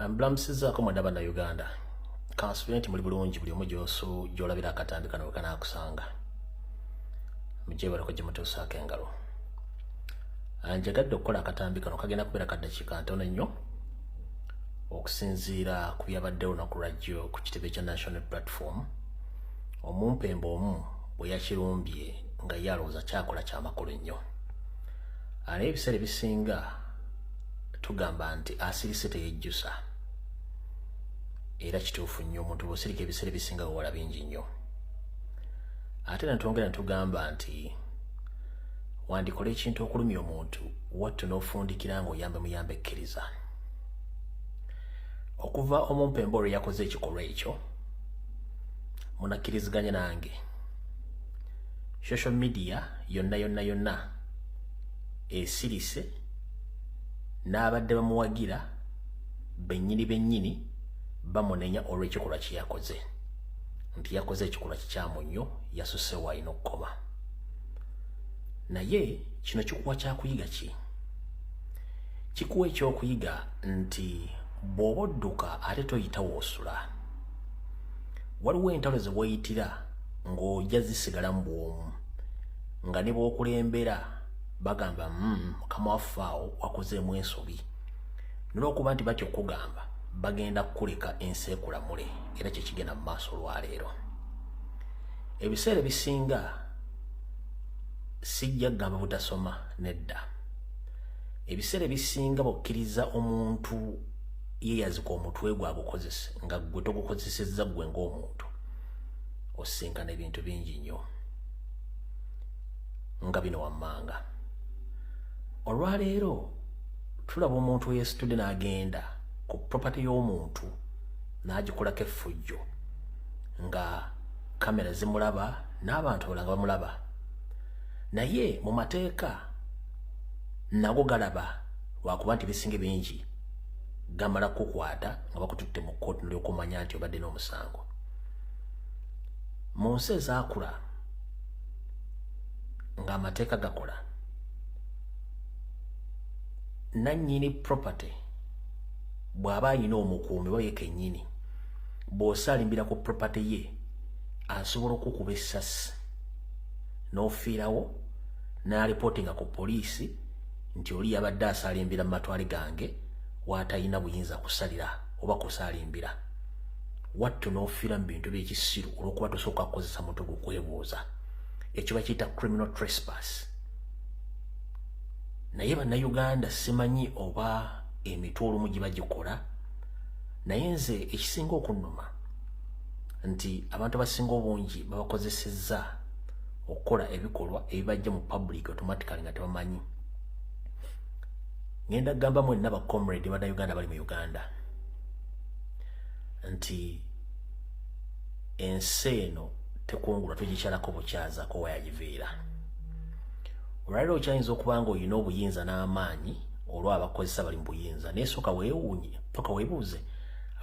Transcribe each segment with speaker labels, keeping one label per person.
Speaker 1: Mbulamusizaako mwenna Bannayuganda. Kansuubire nti muli bulungi buli omu gy'osu gy'olabira akatambi kano we kanaakusanga. Mugyebaleko gye mutuusaako engalo. Njagadde okukola akatambi kano kagenda kubeera ka ddakiika ntono nnyo okusinziira ku byabaddewo olunaku lwajjo ku kitebe kya National Platform omumpembe omu bwe yakirumbye nga ye alowooza kyakola kyamakulu nnyo. Naye ebiseera ebisinga tugamba nti asirise teyejjusa era kituufu nnyo omuntu bw'osirika ebiseera ebisinga wewala bingi nnyo ate netwongera netugamba nti wandikola ekintu okulumya omuntu wattu n'ofundikira ng'oyambe muyambe ekkiriza okuva omumpembe olwo yakoze ekikolwa ekyo munakkiriziganya nange social media yonna yonna yonna esirise n'abadde bamuwagira bennyini bennyini bamunenya olw'ekikolwa kye yakoze nti yakoze ekikolwa kikyamu nnyo yasusse waalina okukoma naye kino kikuwa kyakuyiga ki kikuwa ekyokuyiga nti bw'oba odduka ate toyita woosula waliwo entalo ze weeyitira ng'ojja zisigala mu bwomu nga ne bw'okulembera bagamba mukama waffe awo wakozeemu ensobi nolwokuba nti batya okukugamba bagenda kukuleka ensi ekulamule era kyekigenda mu maaso olwaleero ebiseera ebisinga sijja kugamba butasoma nedda ebiseera ebisinga bwokkiriza omuntu yeyazika omutwe gwe agukozese nga ggwe togukozesezza ggwe ng'omuntu osisinkana ebintu bingi nnyo nga bino wammanga olwaleero tulaba omuntu eyesitudde n'agenda ku property y'omuntu n'agikolako effujjo nga kamera zimulaba n'abantu abalala nga bamulaba naye mu mateeka nago galaba lwakuba nti bisinga bingi gamala kukwata nga bakututte mu kkooti nolyoka omanya nti obadde n'omusango mu nsi ezaakula ng'amateeka gakola nannyini property bw'aba alina omukuumi oba ye kennyini bw'osaalimbira ku property ye asobola okukuba essasi n'ofiirawo n'alipootinga ku poliisi nti oli yabadde asaalimbira mu matwale gange w'atalina buyinza kusalira oba kusaalimbira wattu n'ofiira mu bintu by'ekisiru olw'okuba tosooka kukozesa mutwe gukwebuuza ekyo bakiyita criminal trespass naye bannayuganda simanyi oba emitwe olumu giba gikola naye nze ekisinga okunnuma nti abantu abasinga obungi babakozesezza okukola ebikolwa ebibajja mu public automatically nga tebamanyi ngenda kugamba mwenna ba comrade bannayuganda bali mu uganda nti ensi eno tekungulwa tugikyalako bukyazako wayagiviira olwaliro okyayinza okuba nga olina obuyinza n'amaanyi olwa abakozesa bali mu buyinza naye soka weewuunye toka weebuuze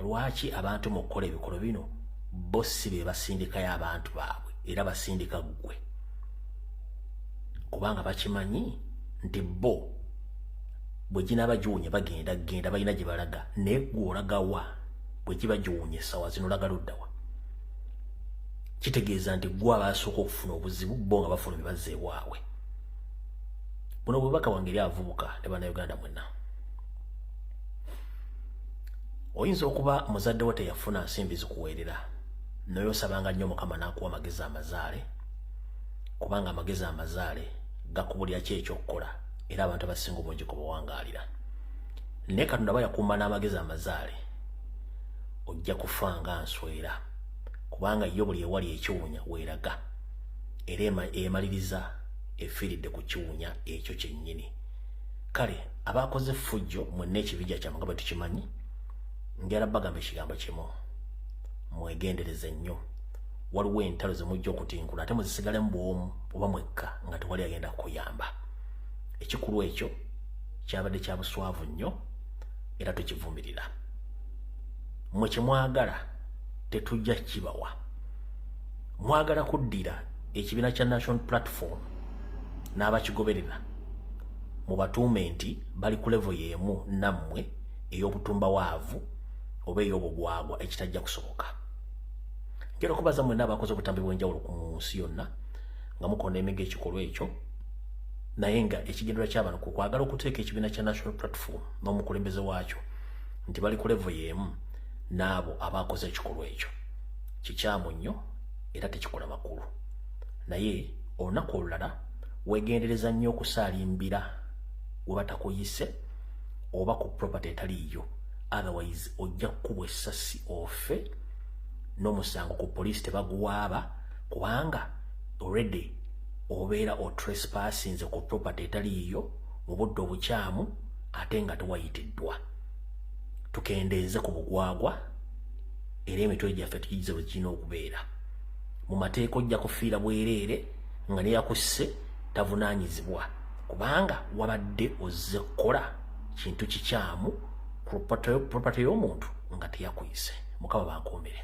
Speaker 1: lwaki abantu mu kukola ebikolo bino bo si be basindikayo abantu baabwe era basindika ggwe kubanga bakimanyi nti bo bwe ginaaba giwunya bagenda genda balina gye balaga naye ggwe olagawa bwe giba giwunya essaawa zino olaga luddawa kitegeeza nti ggwe abaasooka okufuna obuzibu bo nga bafulumye bazza ewaabwe buno bubaka bwange eri abavubuka ne bannayuganda mwenna oyinza okuba muzadde wo teyafuna nsimbi zikuweerera naye osabanga nnyo mukama n'akuwa amagezi amazaale kubanga amagezi amazaale gakubulira ki ekyokukola era abantu abasinga obungi ku bawangaalira naye katonda aba yakuuma n'amagezi amazaale ojja kufa nga nswera kubanga yo buli ewali ekiwunya weeraga era emaliriza efiiridde ku kiwunya ekyo kyennyini kale abakoze effujjo mwenna ekibija kyammwe nga bwe tukimanyi njala bagamba ekigambo kimu mwegendereze nnyo waliwo entalo ze mujja okutinkula ate muzisigalemu bwomu oba mwekka nga tewali agenda kukuyamba ekikulwa ekyo kyabadde kya buswavu nnyo era tukivumirira mwe kyemwagala tetujja kibawa mwagala kuddira ekibiina kya national platform n'abakigoberera mubatuume nti bali ku levo y'emu nammwe ey'obutumbawaavu oba ey'obugwagwa ekitajja kusoboka. Njagala okubaza mwenna abakoze obutambi bw'enjawulo ku nsi yonna nga mukonda emiga ekikolwa ekyo, naye nga ekigendererwa ky'abano ku kwagala okuteeka ekibiina kya National Platform n'omukulembeze waakyo nti bali ku level y'emu n'abo abakoze ekikolwa ekyo. Kikyamu nnyo era tekikola makulu. Naye olunaku olulala weegendereza nnyo okusaalimbira we batakuyise oba ku property etaliiyo, otherwise ojja kukubwa essasi ofe n'omusango ku poliisi tebaguwaaba, kubanga already obeera otrespassinze ku property etaliiyo mu budde obukyamu ate nga tewayitiddwa. Tukendeeze ku bugwagwa era emitwe gyaffe tugigize bwe kirina okubeera. Mu mateeka ojja kufiira bwereere nga neyakusse tavunaanyizibwa, kubanga wabadde ozze kukola kintu kikyamu ku property y'omuntu nga teyakuyise. Mukama bankuumire.